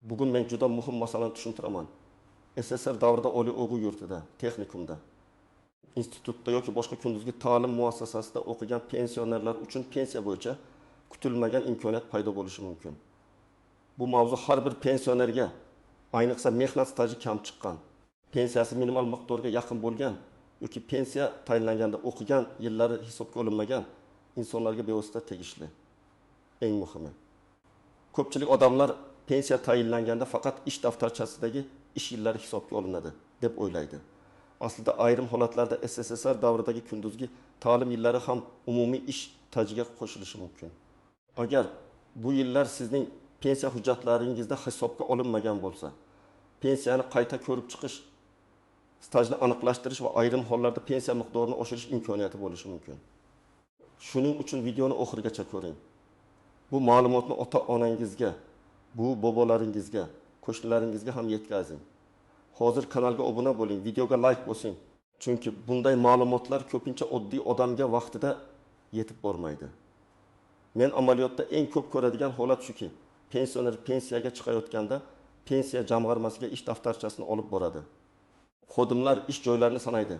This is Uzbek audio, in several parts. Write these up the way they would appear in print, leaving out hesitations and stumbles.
Bugun men juda muhim masalani tushuntiraman. SSSR davrida oliy o'quv yurtida, texnikumda, institutda yoki boshqa kunduzgi ta'lim muassasasida o'qigan pensionerlar uchun pensiya bo'yicha kutilmagan imkoniyat paydo bo'lishi mumkin. Bu mavzu har bir pensionerga, ayniqsa mehnat staji kam chiqqan, pensiyasi minimal miqdorga yaqin bo'lgan yoki pensiya tayinlanganda o'qigan yillari hisobga olinmagan insonlarga bevosita tegishli. Eng muhimi, ko'pchilik odamlar pensiya tayinlanganda faqat ish daftarchasidagi ish yillari hisobga olinadi deb o'ylaydi. Aslida ayrim holatlarda SSSR davridagi kunduzgi ta'lim yillari ham umumiy ish stajiga qo'shilishi mumkin. Agar bu yillar sizning pensiya hujjatlaringizda hisobga olinmagan bo'lsa, pensiyani qayta ko'rib chiqish, stajni aniqlashtirish va ayrim hollarda pensiya miqdorini oshirish imkoniyati bo'lishi mumkin. Shuning uchun videoni oxirigacha ko'ring. Bu ma'lumotni ota-onangizga, bu bobolaringizga, qo'shnilaringizga ham yetkazing. Hozir kanalga obuna bo'ling, videoga like bosing. Chunki bunday ma'lumotlar ko'pincha oddiy odamga vaqtida yetib bormaydi. Men amaliyotda eng ko'p ko'radigan holat shuki, pensioner pensiyaga chiqayotganda pensiya jamg'armasiga ish daftarchasini olib boradi. Xodimlar ish joylarini sanaydi,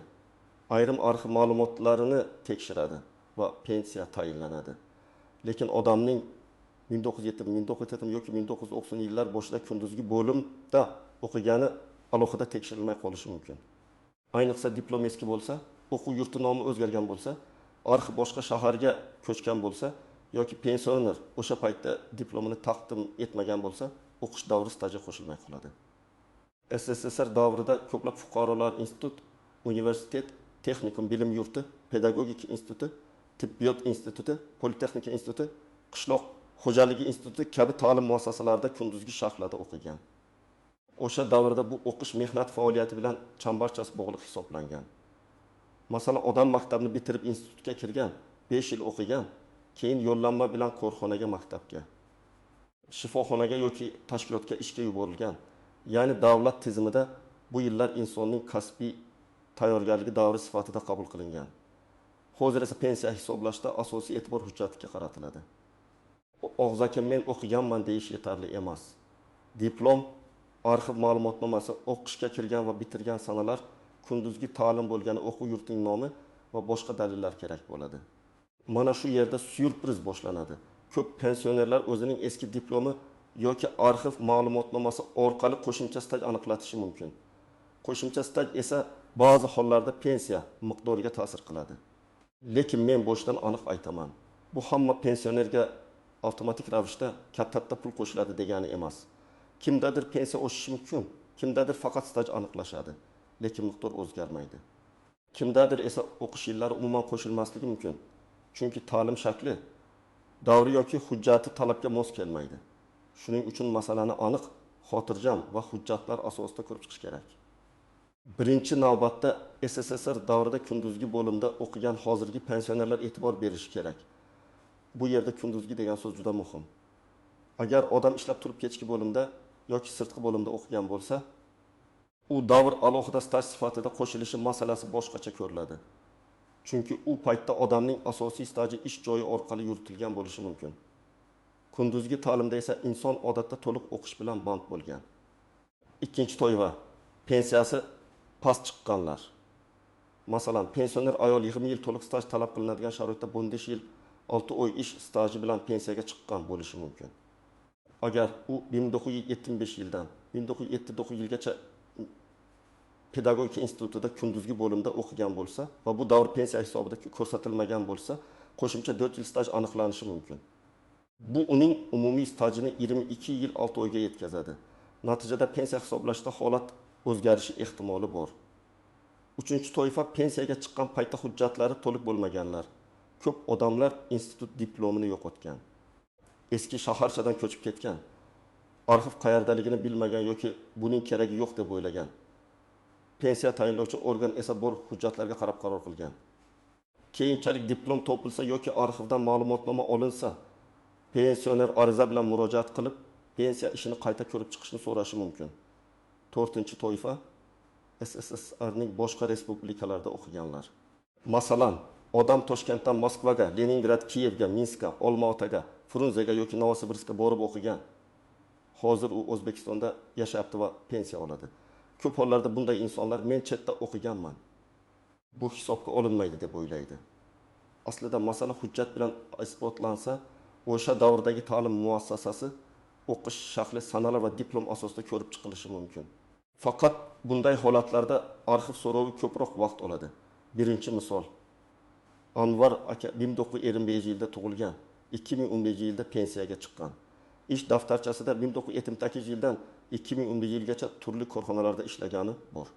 ayrim arxiv ma'lumotlarini tekshiradi va pensiya tayinlanadi. Lekin odamning 1970, 1970 yoki 1990 yillar boshida kunduzgi bo'limda o'qigani alohida tekshirilmay qolishi mumkin. Ayniqsa diplom eski bo'lsa, o'quv yurti nomi o'zgargan bo'lsa, arxiv boshqa shaharga ko'chgan bo'lsa yoki pensioner o'sha paytda diplomini taqdim etmagan bo'lsa, o'qish davri staji qo'shilmay qoladi. SSSR davrida ko'plab fuqarolar institut, universitet, texnikum bilim yurti, pedagogika instituti, tibbiyot instituti, politexnika instituti, qishloq xo'jaligi instituti kabi ta'lim muassasalarida kunduzgi shaklda o'qigan. O'sha davrda bu o'qish mehnat faoliyati bilan chambarchas bog'liq hisoblangan. Masalan, odam maktabni bitirib institutga kirgan, 5 yil o'qigan, keyin yo'llanma bilan korxonaga, maktabga, shifoxonaga yoki tashkilotga ishga yuborilgan. Ya'ni davlat tizimida bu yillar insonning kasbiy tayyorgarligi davri sifatida qabul qilingan. Hozir esa pensiya hisoblashda asosiy e'tibor hujjatga qaratiladi. Og'zaki men o'qiganman deyish yetarli emas. Diplom, arxiv ma'lumotnomasi, o'qishga kirgan va bitirgan sanalar, kunduzgi ta'lim bo'lgan o'quv yurtining nomi va boshqa dalillar kerak bo'ladi. Mana shu yerda syurpriz boshlanadi. Ko'p pensionerlar o'zining eski diplomi yoki arxiv ma'lumotnomasi orqali qo'shimcha staj aniqlatishi mumkin. Qo'shimcha staj esa ba'zi hollarda pensiya miqdoriga ta'sir qiladi. Lekin men boshdan aniq aytaman. Bu hamma pensionerga avtomatik ravishda katta pul qo'shiladi degani emas. Kimdadir pensiya oshishi mumkin, kimdadir faqat staj aniqlashadi, lekin miqdor o'zgarmaydi. Kimdadir esa o'qish yillari umuman qo'shilmasligi mumkin. Chunki ta'lim shakli, davri yoki hujjati talabga mos kelmaydi. Shuning uchun masalani aniq, xotirjam va hujjatlar asosida ko'rib chiqish kerak. Birinchi navbatda SSSR davrida kunduzgi bo'limda o'qigan hozirgi pensionerlar e'tibor berishi kerak. Bu yerda kunduzgi degan so'z juda muhim. Agar odam ishlab turib kechki bo'limda yoki sirtqi bo'limda o'qigan bo'lsa, u davr alohida staj sifatida qo'shilishi masalasi boshqacha ko'riladi. Chunki u paytda odamning asosiy staji ish joyi orqali yuritilgan bo'lishi mumkin. Kunduzgi ta'limda esa inson odatda to'liq o'qish bilan band bo'lgan. Ikkinchi toifa pensiyasi past chiqqanlar. Masalan, pensioner ayol 20 yil to'liq staj talab qilinadigan sharoitda 15 yil 6 oy ish staji bilan pensiyaga chiqqan bo'lishi mumkin. Agar u 1975 yildan 1979 yilgacha pedagogika institutida kunduzgi bo'limda o'qigan bo'lsa va bu davr pensiya hisobida ko'rsatilmagan bo'lsa, qo'shimcha 4 yil staj aniqlanishi mumkin. Bu uning umumiy stajini 22 yil 6 oyga yetkazadi. Natijada pensiya hisoblashda holat o'zgarishi ehtimoli bor. Uchinchi toifa pensiyaga chiqqan paytda hujjatlari to'liq bo'lmaganlar. Ko'p odamlar institut diplomini yo'qotgan, eski shaharchadan ko'chib ketgan, arxiv qayerdaligini bilmagan yoki buning keragi yo'q deb o'ylagan. Pensiya tayinlovchi organ esa bor hujjatlarga qarab qaror qilgan. Keyinchalik diplom topilsa yoki arxivdan ma'lumotnoma olinsa, pensioner ariza bilan murojaat qilib, pensiya ishini qayta ko'rib chiqishni so'rashi mumkin. To'rtinchi toifa SSSRning boshqa respublikalarida o'qiganlar. Masalan, odam Toshkentdan Moskvaga, Leningrad, Kiyevga, Minskga, Olmaotaga, Frunzega yoki Novosibirskka borib o'qigan. Hozir u O'zbekistonda yashayapti va pensiya oladi. Ko'p hollarda bunday insonlar men chetda o'qiganman, bu hisobga olinmaydi deb o'ylaydi. Aslida masala hujjat bilan isbotlansa, o'sha davrdagi ta'lim muassasasi o'qish shakli, sanalar va diplom asosida ko'rib chiqilishi mumkin. Faqat bunday holatlarda arxiv so'rovi ko'proq vaqt oladi. Birinchi misol. Anvar aka 1955-yilda tug'ilgan, 2011-yilda pensiyaga chiqqan. Ish daftarchasida 1978-yildan 2011-yilgacha turli korxonalarda ishlagani bor.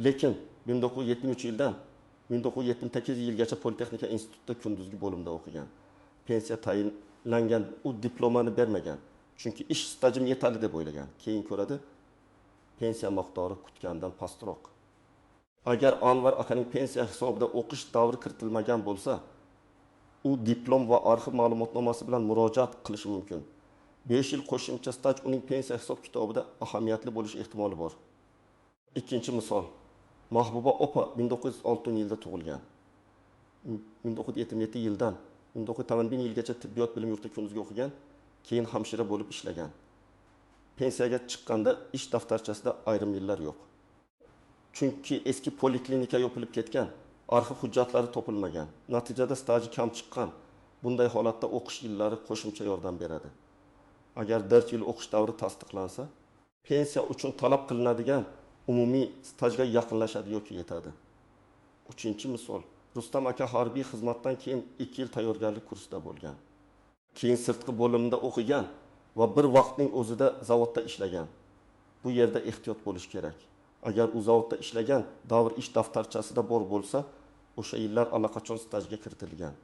Lekin 1973-yildan 1978-yilgacha Politexnika institutida kunduzgi bo'limda o'qigan. Pensiya tayinlangan, u diplomani bermagan. Chunki ish stajim yetadi deb o'ylagan. Keyin ko'radi, pensiya miqdori kutgandan pastroq. Agar Anvar akaning pensiya hisobida o'qish davri kiritilmagan bo'lsa, u diplom va arxiv ma'lumotnomasi bilan murojaat qilishi mumkin. 5 yil qo'shimcha staj uning pensiya hisob kitobida ahamiyatli bo'lish ehtimoli bor. Ikkinchi misol. Mahbuba opa 1906-yilda tug'ilgan. 1977-yildan 1981-yilgacha tibbiyot bilim yurtida kunduzgi o'qigan, keyin hamshira bo'lib ishlagan. Pensiyaga chiqqanda ish daftarchasida ayrim yillar yo'q. Chunki eski poliklinika yopilib ketgan, arxiv hujjatlari topilmagan. Natijada staji kam chiqqan. Bunday holatda o'qish yillari qo'shimcha yordam beradi. Agar 4 yil o'qish davri tasdiqlansa, pensiya uchun talab qilinadigan umumiy stajga yaqinlashadi yoki yetadi. Uchinchi misol. Rustam aka harbiy xizmatdan keyin 2 yil tayyorgarlik kursida bo'lgan. Keyin sirtqi bo'limda o'qigan va bir vaqtning o'zida zavodda ishlagan. Bu yerda ehtiyot bo'lish kerak. Agar u zavodda ishlagan davr ish daftarchasida bor bo'lsa, o'sha yillar allaqachon stajga kiritilgan.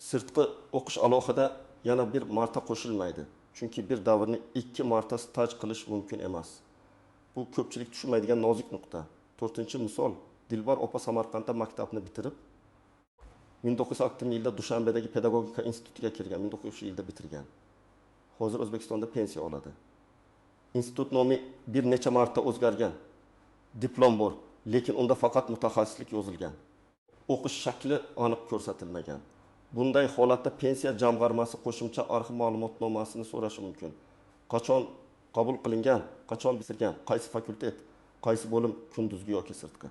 Sirtqi o'qish alohida yana bir marta qo'shilmaydi. Chunki bir davrni 2 marta staj qilish mumkin emas. Bu ko'pchilik tushunmaydigan nozik nuqta. To'rtinchi misol. Dilbar opa Samarqandda maktabni bitirib, 1960-yilda Dushanbedagi pedagogika institutiga kirgan, 1903-yilda bitirgan. Hozir O'zbekistonda pensiya oladi. Institut nomi bir necha marta o'zgargan. Diplom bor, lekin unda faqat mutaxassislik yozilgan. O'qish shakli aniq ko'rsatilmagan. Bunday holatda pensiya jamg'armasi qo'shimcha arxiv ma'lumotnomasini so'rashi mumkin. Qachon qabul qilingan, qachon bitirgan, qaysi fakultet, qaysi bo'lim, kunduzgi yoki sirtqi.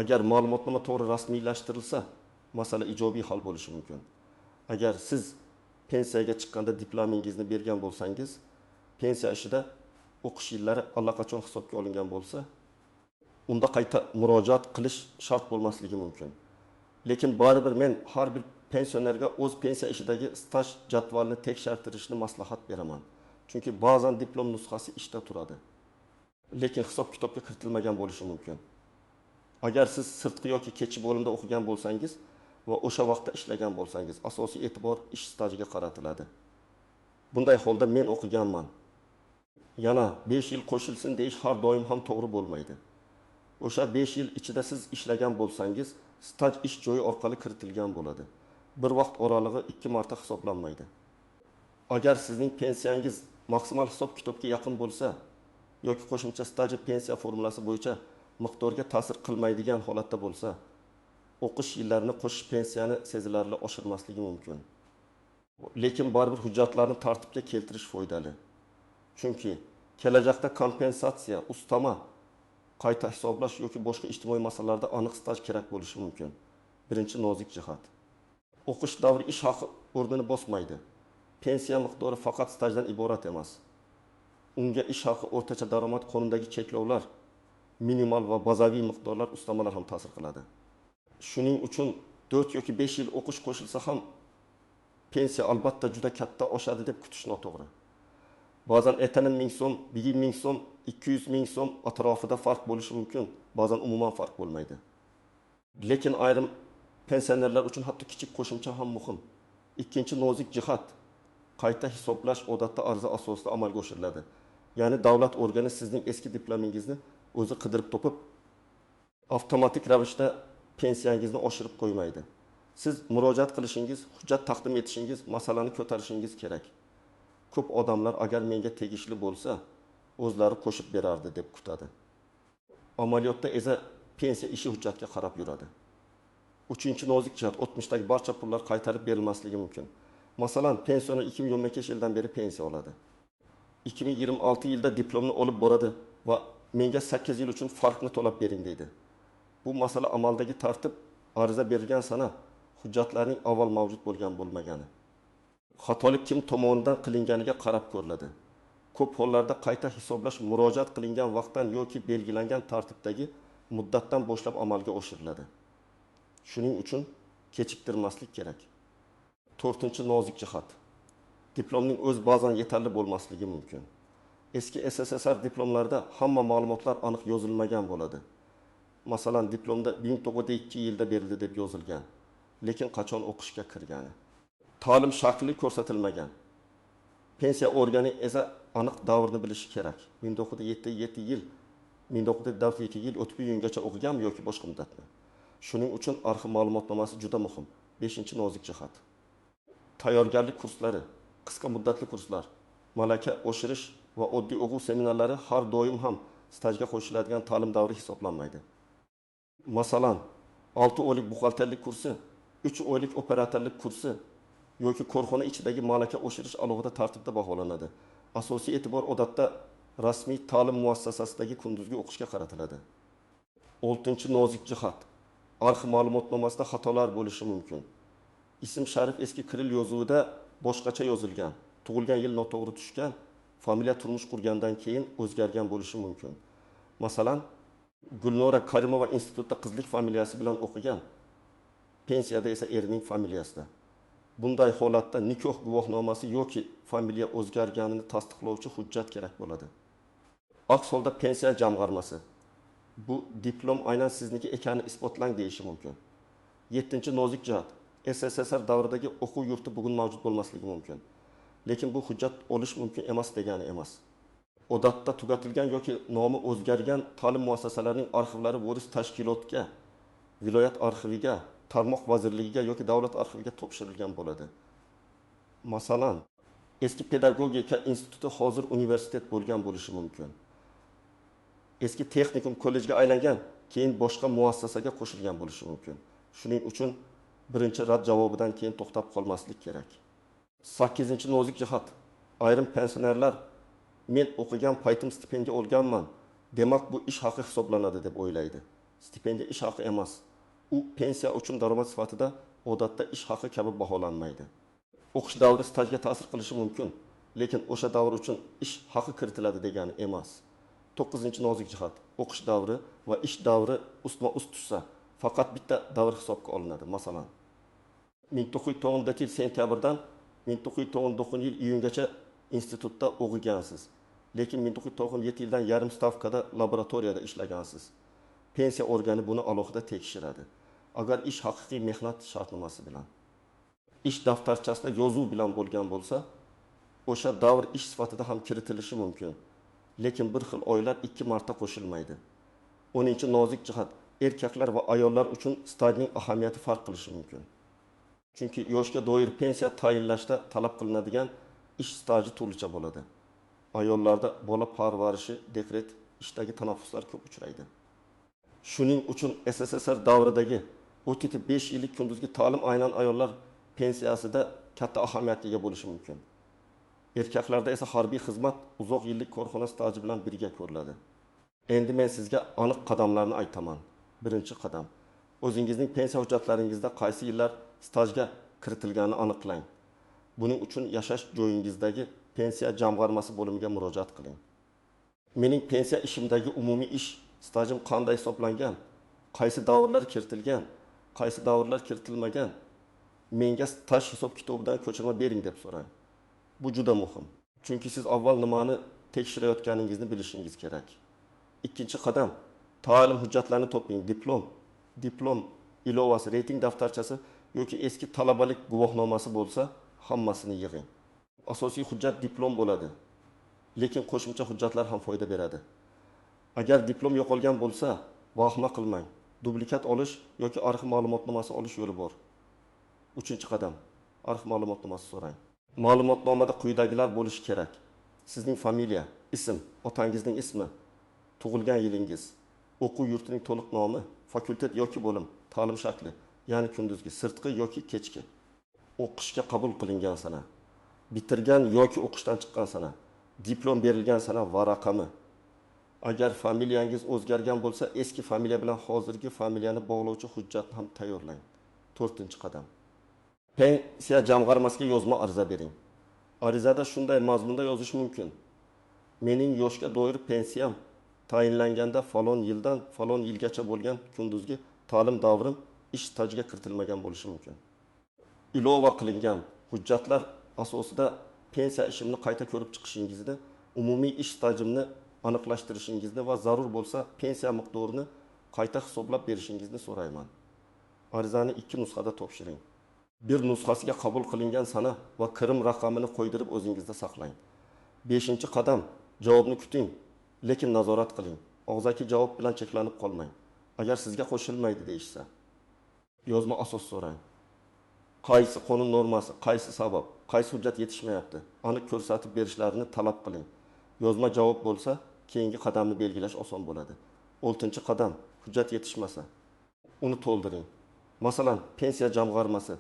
Agar ma'lumotnoma to'g'ri rasmiylashtirilsa, masala ijobiy hal bo'lishi mumkin. Agar siz pensiyaga chiqqanda diplomingizni bergan bo'lsangiz, pensiya ishida o'qish yillari allaqachon hisobga olingan bo'lsa, unda qayta murojaat qilish shart bo'lmasligi mumkin. Lekin baribir men har bir pensionerga o'z pensiya ishidagi staj jadvalini tekshirtirishni maslahat beraman. Chunki ba'zan diplom nusxasi ishda turadi, lekin hisob kitobga kiritilmagan bo'lishi mumkin. Agar siz sirtqi yoki kechki bo'limda o'qigan bo'lsangiz va o'sha vaqtda ishlagan bo'lsangiz, asosiy e'tibor ish stajiga qaratiladi. Bunday holda men o'qiganman, yana 5 yil qo'shilsin deyish har doim ham to'g'ri bo'lmaydi. O'sha 5 yil ichida siz ishlagan bo'lsangiz, staj ish joyi orqali kiritilgan bo'ladi. Bir vaqt oralig'i 2 marta hisoblanmaydi. Agar sizning pensiyangiz maksimal hisob kitobga yaqin bo'lsa yoki qo'shimcha staji pensiya formulasi bo'yicha miqdorga ta'sir qilmaydigan holatda bo'lsa, o'qish yillarini qo'shish pensiyani sezilarli oshirmasligi mumkin. Lekin baribir hujjatlarni tartibga keltirish foydali. Chunki kelajakda kompensatsiya, ustama, qayta hisoblash yoki boshqa ijtimoiy masalalarda aniq staj kerak bo'lishi mumkin. Birinchi nozik jihat. O'qish davri ish haqi o'rnini bosmaydi. Pensiya miqdori faqat stajdan iborat emas. Unga ish haqi, o'rtacha daromad, qonundagi cheklovlar, minimal va bazaviy miqdorlar, ustamalar ham ta'sir qiladi. Shuning uchun 4 yoki 5 yil o'qish qo'shilsa ham pensiya albatta juda katta oshadi deb kutish noto'g'ri. Ba'zan ertanin 1000 so'm, bugun 1000 so'm, 200 ming so'm atrofida farq bo'lishi mumkin. Ba'zan umuman farq bo'lmaydi. Lekin ayrim pensionerlar uchun hatto kichik qo'shimcha ham muhim. Ikkinchi nozik jihat, qayta hisoblash odatda arza asosida amalga oshiriladi. Ya'ni davlat organi sizning eski diplomingizni o'zi qidirib topib, avtomatik ravishda pensiyangizni oshirib qo'ymaydi. Siz murojaat qilishingiz, hujjat taqdim etishingiz, masalani ko'tarishingiz kerak. Ko'p odamlar agar menga tegishli bo'lsa, o'zlari qo'shib berardi deb kutadi. Amaliyotda esa pensiya ishi hujjatga qarab yuradi. Uchinchi nozik jihat, 60dagi barcha pullar qaytarib berilmasligi mumkin. Masalan, pensioner 2022-yildan beri pensiya oladi. 2026 yilda diplomni olib boradi va menga 8 yil uchun farqni to'lab bering deydi. Bu masala amaldagi tartib, ariza berilgan sana, hujjatlarning avval mavjud bo'lgan bo'lmagani. Xatolik kim tomonidan qilinganiga qarab ko'riladi. Ko'p hollarda qayta hisoblash murojaat qilingan vaqtdan yoki belgilangan tartibdagi muddatdan boshlab amalga oshiriladi. Shuning uchun kechiktirmaslik kerak. To'rtinchi nozik jihat. Diplomning o'z ba'zan yetarli bo'lmasligi mumkin. Eski SSSR diplomlarida hamma ma'lumotlar aniq yozilmagan bo'ladi. Masalan, diplomda 1902 yilda berildi deb yozilgan, lekin qachon o'qishga kirgani, ta'lim shakli ko'rsatilmagan. Pensiya organi esa aniq davrni bilishi kerak. 1977 yil, 1992 yil o'tib iyungacha o'qiganmi yoki boshqa muddatmi? Shuning uchun arxiv ma'lumotnomasi juda muhim. 5-nozik jihat. Tayyorgarlik kurslari, qisqa muddatli kurslar, malaka oshirish va oddiy o'quv seminarlari har doim ham stajga qo'shiladigan ta'lim davri hisoblanmaydi. Masalan, 6 oylik buxgalterlik kursi, 3 oylik operatorlik kursi yoki korxona ichidagi malaka oshirish alohida tartibda baholanadi. Asosiy e'tibor odatda rasmiy ta'lim muassasasidagi kunduzgi o'qishga qaratiladi. 6-nozik jihat. Arxiv ma'lumotnomasida xatolar bo'lishi mumkin. Ism sharif eski kirill yozuvida boshqacha yozilgan, tug'ilgan yil noto'g'ri tushgan, familiya turmush qurgandan keyin o'zgargan bo'lishi mumkin. Masalan, Gulnora Karimova institutda qizlik familiyasi bilan o'qigan, pensiyada esa erining familiyasida. Bunday holatda nikoh guvohnomasi yoki familiya o'zgarganini tasdiqlovchi hujjat kerak bo'ladi. Aks holda pensiya jamg'armasi bu diplom aynan sizniki ekanini isbotlang deyishi mumkin. 7-nozik jihat. SSSR davridagi o'quv yurti bugun mavjud bo'lmasligi mumkin. Lekin bu hujjat olish mumkin emas degani emas. Odatda tugatilgan yoki nomi o'zgargan ta'lim muassasalarining arxivlari voris tashkilotga, viloyat arxiviga, tarmoq vazirligiga yoki davlat arxiviga topshirilgan bo'ladi. Masalan, eski pedagogika instituti hozir universitet bo'lgan bo'lishi mumkin. Eski texnikum kollejga aylangan, keyin boshqa muassasaga qo'shilgan bo'lishi mumkin. Shuning uchun birinchi rad javobidan keyin to'xtab qolmaslik kerak. 8-nozik jihat. Ayrim pensionerlar men o'qigan paytim stipendiya olganman, demak bu ish haqi hisoblanadi deb o'ylaydi. Stipendiya ish haqi emas. U pensiya uchun daromad sifatida odatda ish haqi kabi baholanmaydi. O'qish davri stajga ta'sir qilishi mumkin, lekin o'sha davr uchun ish haqi kiritiladi degani emas. 9-nozik jihat. O'qish davri va ish davri ustma-ust tushsa, faqat bitta davr hisobga olinadi. Masalan, 1994 yil sentyabrdan 1999 yil iyungacha institutda o'qigansiz, lekin 1997 yildan yarim stavkada laboratoriyada ishlagansiz. Pensiya organi buni alohida tekshiradi. Agar ish haqiqiy mehnat shartnomasi bilan, ish daftarchasida yozuv bilan bo'lgan bo'lsa, o'sha davr ish sifatida ham kiritilishi mumkin. Lekin bir xil oylar 2 marta qo'shilmaydi. 10-nozik jihat. Erkaklar va ayollar uchun stajning ahamiyati farq qilishi mumkin. Chunki yoshga doir pensiya tayinlashda talab qilinadigan ish staji turlicha bo'ladi. Ayollarda bola parvarishi, dekret, ishdagi tanaffuslar ko'p uchraydi. Shuning uchun SSSR davridagi 35 yillik kunduzgi ta'lim aynan ayollar pensiyasida katta ahamiyatga ega bo'lishi mumkin. Erkaklarda esa harbiy xizmat uzoq yillik korxona staji bilan birga ko'riladi. Endi men sizga aniq qadamlarni aytaman. Birinchi qadam. O'zingizning pensiya hujjatlaringizda qaysi yillar stajga kiritilganini aniqlang. Buning uchun yashash joyingizdagi pensiya jamg'armasi bo'limiga murojaat qiling. Mening pensiya ishimdagi umumiy ish stajim qanday hisoblangan, qaysi davrlar kiritilgan, qaysi davrlar kiritilmagan, menga staj hisob kitobidan ko'chirma bering deb so'rang. Bu juda muhim. Chunki siz avval nimani tekshirayotganingizni bilishingiz kerak. Ikkinchi qadam. Ta'lim hujjatlarini to'plang. Diplom ilovasi, reyting daftarchasi yoki eski talabalik guvohnomasi bo'lsa, hammasini yig'ing. Asosiy hujjat diplom bo'ladi. Lekin qo'shimcha hujjatlar ham foyda beradi. Agar diplom yo'qolgan bo'lsa, vahima qilmang. Dublikat olish yoki arxiv ma'lumotnomasi olish yo'li bor. 3-qadam. Arxiv ma'lumotnomasi so'rang. Ma'lumotnomada quyidagilar bo'lishi kerak. Sizning familiya, ism, otangizning ismi, tug'ilgan yilingiz, o'quv yurtining to'liq nomi, fakultet yoki bo'lim, ta'lim shakli, ya'ni kunduzgi, sirtqi yoki kechki, o'qishga qabul qilingan sana, bitirgan yoki o'qishdan chiqqan sana, Diplom berilgan sana va raqami. Agar familiyangiz o'zgargan bo'lsa, eski familiya bilan hozirgi familiyani bog'lovchi hujjatni ham tayyorlang. To'rtinchi qadam. Pensiya jamg'armasiga yozma ariza bering. Arizada shunday mazmunda yozish mumkin: mening yoshga doir pensiyam tayinlanganda falon yildan falon yilgacha bo'lgan kunduzgi ta'lim davrim ish stajiga kiritilmagan bo'lishi mumkin. Ilova qilingan hujjatlar asosida pensiya ishimni qayta ko'rib chiqishingizni, umumiy ish stajimni aniqlashtirishingizni va zarur bo'lsa pensiya miqdorini qayta hisoblab berishingizni so'rayman. Arizani 2 nusxada topshiring. Bir nusxasiga qabul qilingan sana va kirim raqamini qo'ydirib o'zingizda saqlang. 5 qadam. Javobni kuting, lekin nazorat qiling. Og'zaki javob bilan cheklanib qolmang. Agar sizga qo'shilmaydi deyishsa, yozma asos so'rang. Qaysi qonun normasi, qaysi sabab, qaysi hujjat yetishmayapti, aniq ko'rsatib berishlarini talab qiling. Yozma javob bo'lsa, keyingi qadamni belgilash oson bo'ladi. 6 qadam. Hujjat yetishmasa, uni to'ldiring. Masalan, pensiya jamg'armasi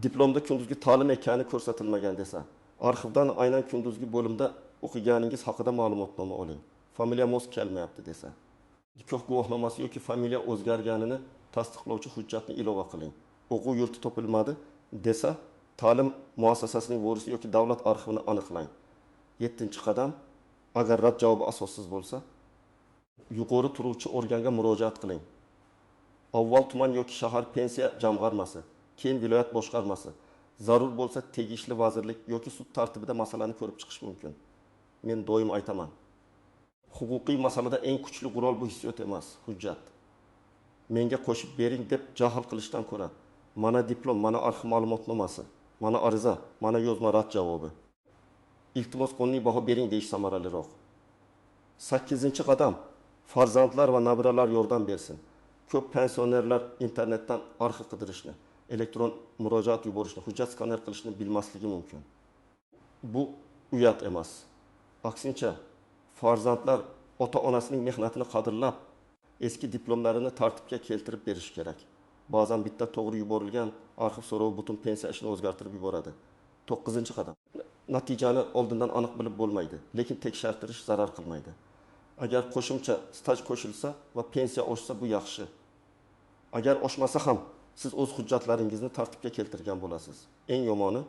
diplomda kunduzgi ta'lim ekani ko'rsatilmagan desa, arxivdan aynan kunduzgi bo'limda o'qiganingiz haqida ma'lumotnoma oling. Familiya mos kelmayapti desa, nikoh guvohnomasi yoki familiya o'zgarganini tasdiqlovchi hujjatni ilova qiling. O'quv yurti topilmadi desa, ta'lim muassasasining vorisi yoki davlat arxivini aniqlang. 7 qadam. Agar rad javobi asossiz bo'lsa, yuqori turuvchi organga murojaat qiling. Avval tuman yoki shahar pensiya jamg'armasi, keyin viloyat boshqarmasi, zarur bo'lsa tegishli vazirlik yoki sud tartibida masalani ko'rib chiqish mumkin. Men doim aytaman, huquqiy masalada eng kuchli qurol bu hissiyot emas, hujjat. Menga qo'shib bering deb jahl qilishdan ko'ra, mana diplom, mana arxiv ma'lumotnomasi, mana ariza, mana yozma rad javobi, iltimos, qonuniy baho bering deyish samaraliroq. 8 qadam. Farzandlar va nabiralar yordam bersin. Ko'p pensionerlar internetdan arxiv qidirishni, elektron murojaat yuborishni, hujjat skaner qilishni bilmasligi mumkin. Bu uyat emas. Aksincha, farzandlar ota onasining mehnatini qadrlab, eski diplomlarini tartibga keltirib berishi kerak. Ba'zan bitta to'g'ri yuborilgan arxiv so'rovi butun pensiya ishini o'zgartirib yuboradi. 9 qadam. Natijani oldindan aniq bilib bo'lmaydi, lekin tekshirtirish zarar qilmaydi. Agar qo'shimcha staj qo'shilsa va pensiya oshsa, bu yaxshi. Agar oshmasa ham, siz o'z hujjatlaringizni tartibga keltirgan bo'lasiz. Eng yomoni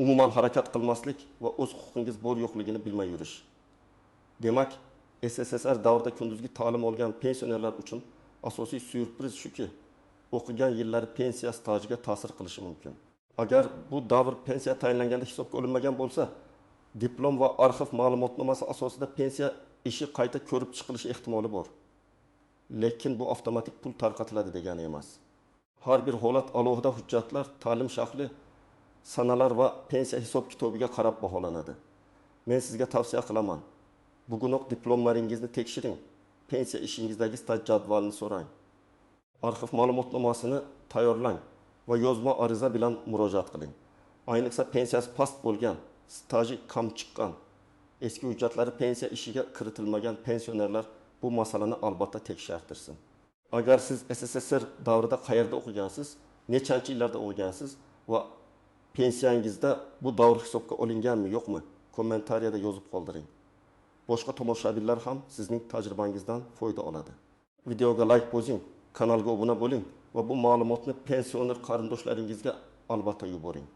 umuman harakat qilmaslik va o'z huquqingiz bor yo'qligini bilmay yurish. Demak, SSSR davrida kunduzgi ta'lim olgan pensionerlar uchun asosiy syurpriz shuki, o'qigan yillari pensiya stajiga ta'sir qilishi mumkin. Agar bu davr pensiya tayinlanganda hisobga olinmagan bo'lsa, diplom va arxiv ma'lumotnomasi asosida pensiya ishi qayta ko'rib chiqilishi ehtimoli bor. Lekin bu avtomatik pul tarqatiladi degani emas. Har bir holat alohida hujjatlar, ta'lim shakli, sanalar va pensiya hisob kitobiga qarab baholanadi. Men sizga tavsiya qilaman: bugunoq diplomlaringizni tekshiring, pensiya ishingizdagi staj jadvalini so'rang, arxiv ma'lumotnomasini tayyorlang va yozma ariza bilan murojaat qiling. Ayniqsa pensiyasi past bo'lgan, staji kam chiqqan, eski hujjatlari pensiya ishiga kiritilmagan pensionerlar bu masalani albatta tekshirtirsin. Agar siz SSSR davrida qayerda o'qigansiz, nechanchi yillarda o'qigansiz va pensiyangizda bu davr hisobga olinganmi, yo'qmi, kommentariyada yozib qoldiring. Boshqa tomoshabinlar ham sizning tajribangizdan foyda oladi. Videoga layk bosing, kanalga obuna bo'ling va bu ma'lumotni pensioner qarindoshlaringizga albatta yuboring.